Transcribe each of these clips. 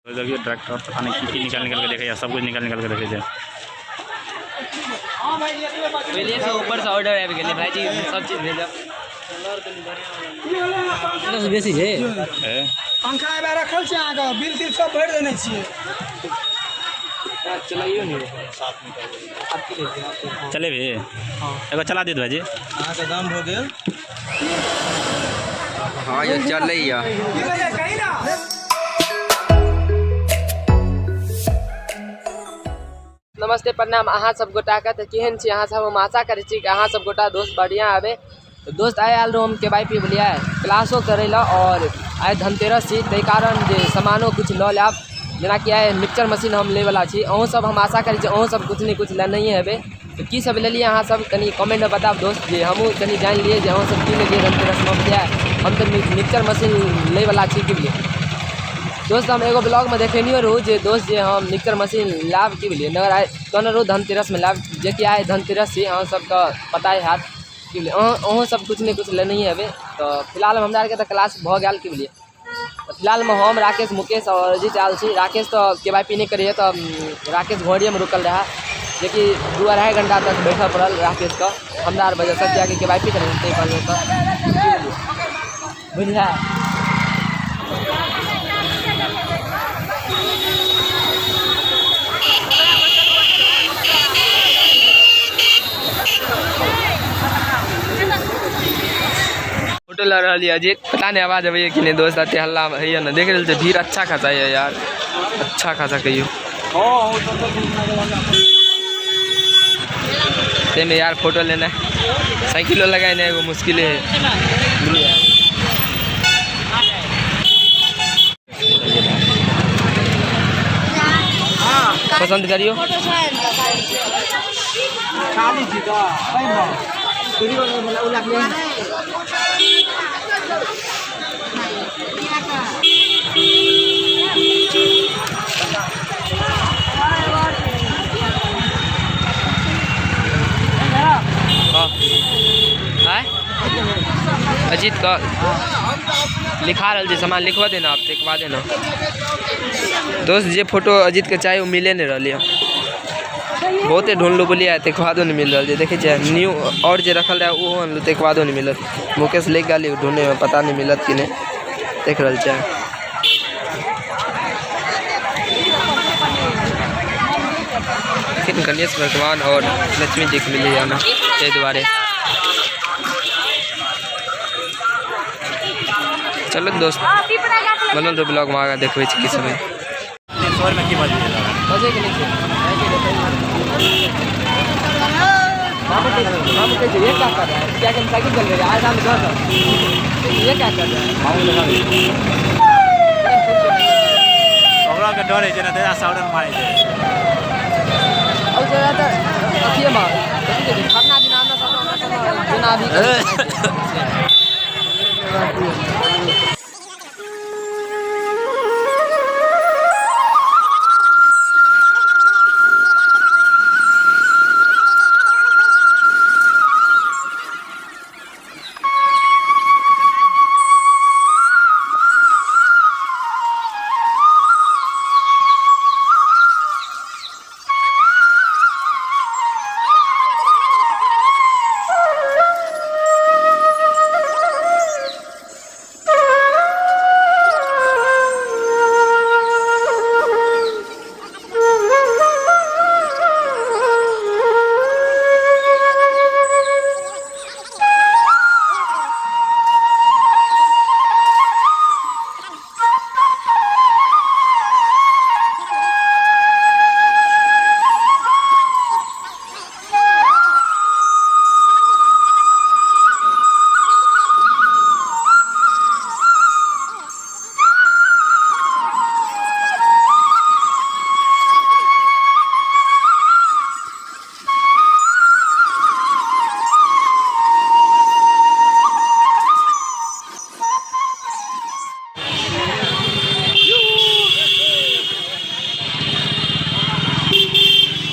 देखियौ ट्रैक्टर पता नहि की की निकालि निकालि कऽ देखैए, सब किछु निकालि निकालि कऽ देखै छै। पहिले से ऊपर से ऑर्डर आबि गेलै भाईजी, सब चीज भेजब बेसी छै। ए, पंखा एबे रखल छै, अहाँके बिल तिल सब भरि देने छियै। चलाइयो नहीं। आप की लेते हैं? चलेबही? एगो चला दियौ भाईजी। अहाँके दाम भऽ गेल। हाँ, ये चलैया। की भेलै कही ना। नमस्ते, प्रणाम अहाँ सब गोटाके। तऽ केहन छी अहाँ सब? हम आशा करै छी कि अहाँ सब गोटा दोस्त बढ़िआँ आबे। तऽ दोस्त, आइ आयल रहौं हम के वाई पी बुझलियै, क्लासो करै लए और आइ धनतेरस छी, ताहि कारण जे सामानो किछु लऽ लायब, जेनाकि आइ मिक्सचर मशीन हम लैवला छी। अहूँ सब, हम आशा करै छी अहूँ सब किछु ने किछु लेनहिए हेबै। तऽ की सब लेलियै अहाँ सब, कनि कमेंटमे बतायब दोस्त, जे हमहूँ कनि जानि लियै जे अहूँ सब की लेलियै धनतेरसमे बुझलियै। हम तऽ मिक्सचर मशीन लैवला छी की बुझलियै। दोस्त, हम एगो ब्लॉगमे देखेनियो रहूँ जे दोस्त जे हम मिक्सचर मशीन लायब की बुझलियै, मगर आइ कहने रहूँ धनतेरसमे लायब, जेकि आइ धनतेरस छी, अहाँ सबके पता हैत की बुझलियै। अहूँ सब किछु ने किछु लेनहिए हेबै। तऽ फिलहालमे हमरा आरके तऽ क्लास भऽ गेल की बुझलियै। तऽ फिलहालमे हम, राकेश, मुकेश आओर अजीत आयल छी। राकेश तऽ के वाई पी नहि करैए, तऽ राकेश घरेमे रुकल रहए, जेकि 2-2.5 घंटा तक बैठऽ पड़ल राकेशके हमरा आर वजहसँ, किएकि के वाई पी करेने ताहि वजहसँ बुझलियै। फोटो लऽ रहल यऽ अजीत। पता नहि आवाज अबैए कि नहि दोस्त, एते हल्ला होइए ने। देख रहल छै, भीड़ अच्छा खासा यऽ यार, अच्छा खासा कहियौ। ताहिमे यार फोटो लेनाइ, साइकिलो लगेनाइ एगो मुश्किले है। पसन्द करियौ। हाँ, आय अजीत का लिखा रहल छै सामान, लिखवा देना आप, लिखवा देना। दोस्त, जे फोटो अजीत के चाही ओ मिले नहीं रहल यऽ। बहुते ढूंढलू बोलिए, ताहिके बादो नहीं मिल रहल छै। देखै छियै, न्यू और जे रखल रहै ओहो अनलू, ताहिके बादो नहीं मिलल। मुकेश ले गेल ढूंढेमे, पता नहीं मिलत कि नहि। देख रहल छै, लेकिन गणेश भगवान और लक्ष्मी जी के मिली ना, ताहि दुआरे। चलो दोस्त, बनल रहो ब्लॉग में, आगाँ देखबै छी की समय। स्वरमे की बजलियै? बजैके नहि छै। मामू कहै छै, ये क्या कर रहा है? क्या हम साइकिल चल रही है आज हम घर। ये क्या कर रहा है? मामू लगा, ओकरा के डर होइ छै ने, तेरा साउरन मारै छै। और जो तऽ अथिएमे कथी कहै छै, खरना दिना हमरा सब जेना अभी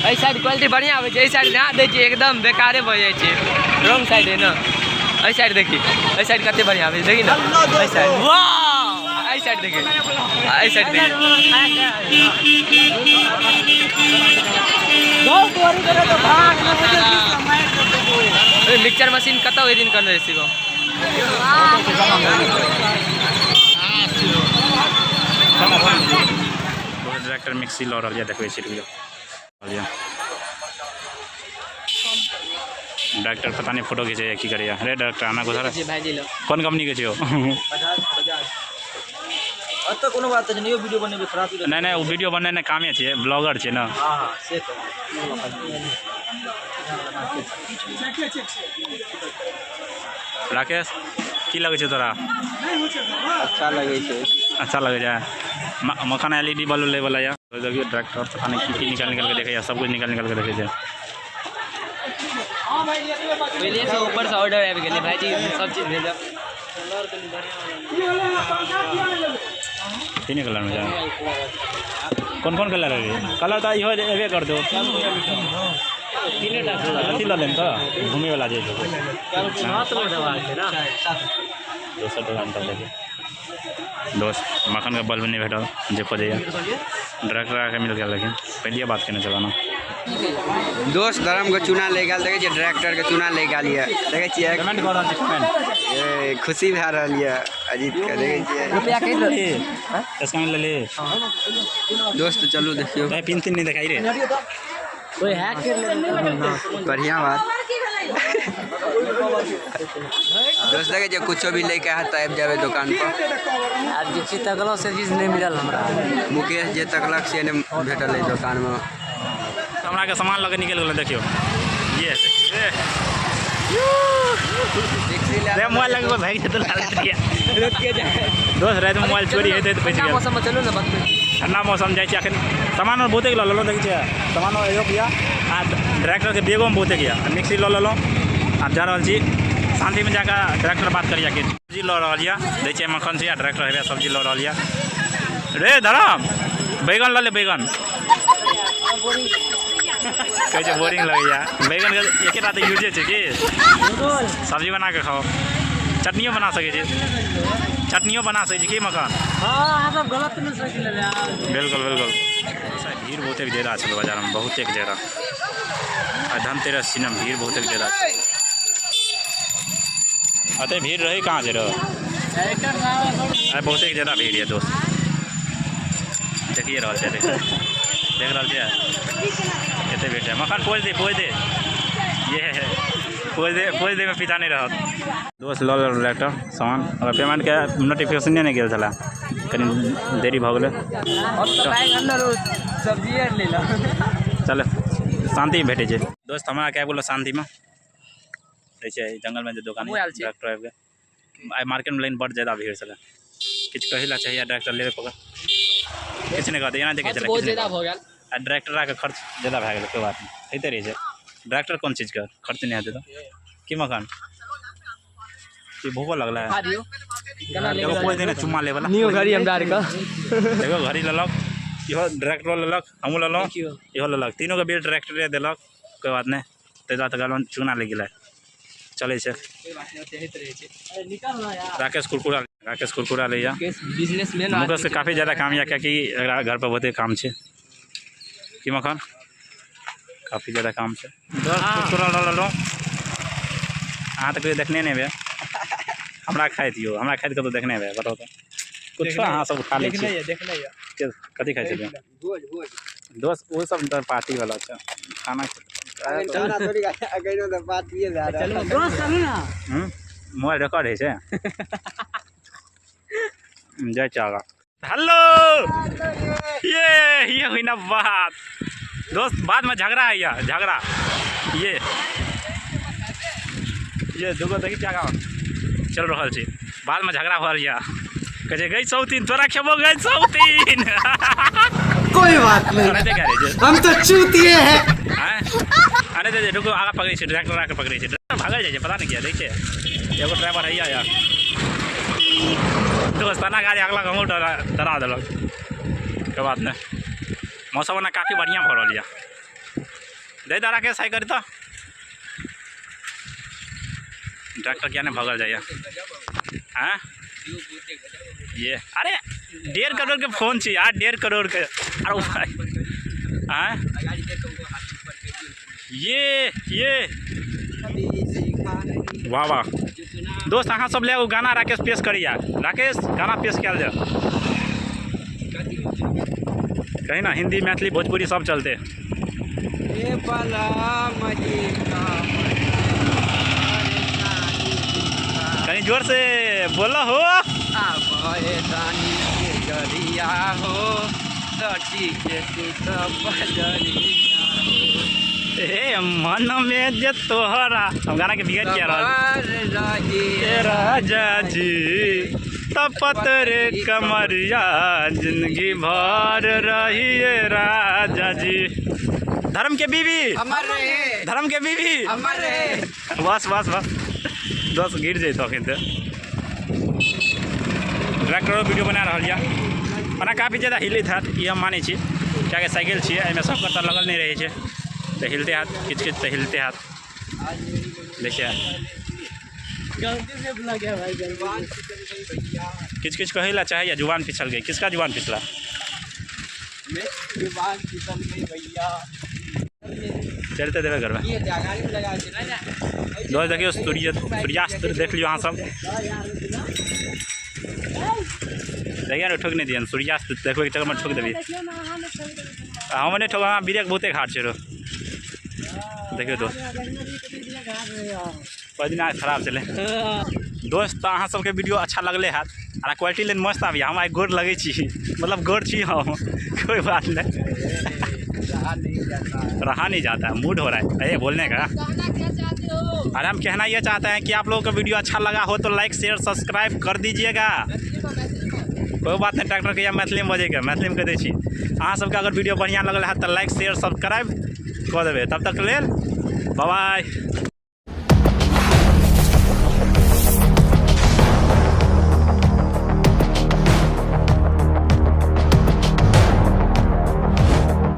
एहि साइड क्वालिटी बढ़िआँ आबै छै, एहि साइड ध्यान दै छियै एकदम बेकारे भऽ जाइ छै। रॉन्ग साइड है ना। एहि साइड देखी, एहि साइड कते बढ़िआँ आबै छै, देखी ना एहि साइड, वाह! एहि साइड देखे, एहि साइड देखे। मिक्सचर मशीन कतऽ ओहि दिन करने रहै शिवम? ट्रैक्टर मिक्सी लऽ रहल यऽ, देखबै छी रुकियौ। डॉक्टर पता नहीं फोटो खींचे की करैया। अरे डॉक्टर आना गुजर कौन कंपनी के छियो? अतऽ कोनो बात नहि, वीडियो बनेबै खराब नहीं नहीं, वो वीडियो बनेने कामे छियै, ब्लॉगर छियै ना। हां से तऽ राकेश की लगै छै तोरा? अच्छा लगै छै। अच्छा लगै छै। मखान एलईडी बल्ब लै वाला या देखियौ ट्रैक्टर पता नहीं की की निकाल निकाल के देखैया, सब कुछ निकाल निकाल के देखै छै। पहिले से ऊपर से ऑर्डर आबि गेलै भाईजी, सब चीज भेजब। तीन कलर में जाए। कौन कौन कलर है? कलर तो इहो एबे कर दो। अथी लऽ लेब तऽ घूमे वाला जे दोसर दोकान पर देखिए दोस्त मखान के बल्ब नहीं भेटल जे खोजैया, ट्रैक्टर आके मिल गया, लेकिन पहले बात केने चलाना। दोस्त धर्म के चूना ले गेल, देखै छियै ट्रैक्टर के चूना ले गेल ये, देखै छियै पेमेंट कर रहल छी, पेमेंट। ए खुशी भए रहल ये अजीत के, देखै छियै रुपया के ले चश्मा ले ले दोस्त। चलू देखियो भाई, पिन तीन नहीं दिखाई रे कोई हैक कर ले। बढ़िया बात दोस्त, देखै छियै कुछो भी लेके आयत तऽ आबि जाबै दुकान पर। आब जे चीज तकलहुँ से चीज नहि मिलल हमरा। मुकेश जे तकलक से नहि भेटल एहि दोकानमे। हमरा के सामान लऽ के निकलि गेलै, देखियौ ये रे मोबाइल लऽ के भागि जेतै दोस्त। रातिमे मोबाइल चोरी हेतै तऽ बचि गेल। मौसममे चलू ने, ठंडा मौसम जाइ छै। अखन सामान आओर बहुते लऽ लेलहुँ, देखै छियै सामान एगो यऽ आ ट्रैक्टरके बेगोमे बहुते यऽ। मिक्सी लऽ लेलहुँ, आब जा रहल छी शान्तिमे जाकऽ ट्रैक्टर बात करिया किछु। सब्जी लऽ रहल यऽ, दै छियै मक्खन छै आ ट्रैक्टर हेबे सब्जी लऽ रहल यऽ। रे धरम बैगन लऽ ले, बैगन कहै छै बोरिंग लगैया। बैगनके एकेटा तऽ यूजे छै कि सब्जी बना कऽ खाओ, चटनियो बना सकै छी, चटनियो बना सकै छी की मखान? बिल्कुल बिल्कुल। भीड़ बहुते ज्यादा छै बाजारमे, बहुते ज्यादा। आ धनतेरस छी ने, भीड़ बहुते ज्यादा छै। अते भीड़ रहै कहाँ छै रह? आइ बहुते ज्यादा भीड़ यऽ दोस्त, देखिए रहल छै, देख रहल छियै कते भीड़ छै। मखान पोज दे, पोज दे, ये पोज दे, पोज दे में पीछा नहीं रहत। दोस्त लऽ लेलहुँ ट्रैक्टर सामान, ओकर पेमेंटके नोटिफिकेशने नहि गेल छलै, कनि देरी भऽ गेलै। चल शान्ति भेटै छै दोस्त, हमरा के आबि गेलहुँ शान्तिमे। दै छै जंगलमे जे दोकान ट्रैक्टर आबि गेल। आइ मार्केटमे लेकिन बड्ड ज्यादा भीड़ छलै, किछु कहै लए चाहिए ट्रैक्टर लेबे पकड़ किछु नहि कहतै, एना देखै छलै बहुत ज्यादा भऽ गेल। आ ट्रैक्टरके खर्च ज्यादा भए गेलै, कोइ बात नहि, होइते रहै छै। ट्रैक्टर कोन चीजके खर्च नहि हेतै तऽ की मकान की भूखो लगलै? एगो पोज दे ने चुम्मा लै वाला न्यू घड़ी हमरा आरके, एगो घड़ी लेलक, इहो ट्रैक्टरो लेलक, हमहूँ लेलहुँ, इहो लेलक, तीनोके बिल ट्रैक्टरे देलक। कोइ बात नहि, ताहि दुआरे तऽ कहलहुँ चूना लागि गेलै। चलै छै राकेश कुरकुरा, राकेश कुरकुरा लैया। बिजनेसमैन मुकेशके काफी ज्यादा काम यऽ, कियाकि एकरा घर पर बहुते काम छै। की मखान काफी ज्यादा काम छै। कुरकुरा लऽ लेलहुँ, अहाँ तऽ कहियो देखने नहि हेबै हमरा खाइत, यौ हमरा खाइत कतहु देखने हेबै? बताउ तऽ कुछो अहाँ सब खा लै छी। कथी खाइ छलियै दोस्त? ओ सब तऽ पार्टी वाला छै खाना। मोबाइल रिकॉर्ड होइ छै, जाइ छै आगाँ। हेलो ये हुई ना बात दोस्त, बादमे झगड़ा होइया, झगड़ा। ये दूगो देखी आगाँ चल रहल छी, बादमे झगड़ा भऽ रहल यऽ, कहै छै गई सौतीन तोरा खेबो गई सौतीन। कोई बात नहीं, हम तो चूतिए हैं। अरे दे रुको, आगा पकड़ै छै ट्रैक्टर, आके पकड़ै छै, ट्रैक्टर भागल जाइ छै पता नहि किया। दै छै एगो ड्राइवर हैया यार दोस्त, तना गाड़ी अगला हमहूँ डरा देलक। कोइ बात नहि, मौसम ओना काफी बढ़िआँ भऽ रहल यऽ। दे दारा के साइकिल तऽ ट्रैक्टर किया नहि भगल जाइए? आँय ये अरे 1.5 करोड़ के फोन छी यार, 1.5 करोड़ के। अरे भाई आँ ये वाह वाह दोस्त, अहाँ सब ले एगो गाना राकेश पेश करिया। राकेश गाना पेश कयल जाए, कहीं ना हिंदी मैथिली भोजपुरी सब चलते। कहीं जोर से बोलो हो। ए मन में जे तोहरा, हम गाना के बिगड़ किया राजा जी, तपत रे कमरिया जिंदगी भर रही राजा जी। धर्म के बीवी, धर्म के बीवी, बस बस बस दोस्त गिर जैतो अखन। ट्रैक्टर वीडियो बना रहा यऽ। ओना काफ़ी ज़्यादा हिलैत हैत, ई हम मानै छी, कियाकि साइकिल छियै, एहिमे सबके तऽ लगल नहि रहै छै, तऽ हिलते हैत किछु किछु, तऽ हिलते हैत। देखिए किछु किछु कहै लए चाहैए, जुबान पिछल गई। किसका जुबान पिछला? जुबान फिसल गई भैया। चलते देबै घरमे। दोस्त देखियौ सूर्यास्त देख लियौ अहाँ सब। देखिए ने ठोक नहीं दियन, सूर्यास्त देखबै के चक्करमे ठोक देबी। हम नहीं ठोक, अहाँ ब्रेक बहुते घाट छै रो। देखियौ दोस्त पदिना खराब छलै। दोस्त तऽ अहाँ सबके वीडियो अच्छा लगलै हैत, आ क्वालिटी लेकिन मस्त आबैए। हम आइ गोर लगै छी, मतलब गोर छी हम, कोई बात नहीं। रहा नहीं जाता है, मूड हो रहा है अरे बोलने का। अरे हम कहना ये चाहते हैं कि आप लोगों का वीडियो अच्छा लगा हो तो लाइक शेयर सब्सक्राइब कर दीजिएगा। कोई बात नहीं, ट्रैक्टर के या मैथिली में बजेगा, मैथिली में कह दै छी। अहाँ सबके अगर वीडियो बढ़िया लगल है तो लाइक शेयर सब्सक्राइब कर देबै। तब तक लेल बाय बाय।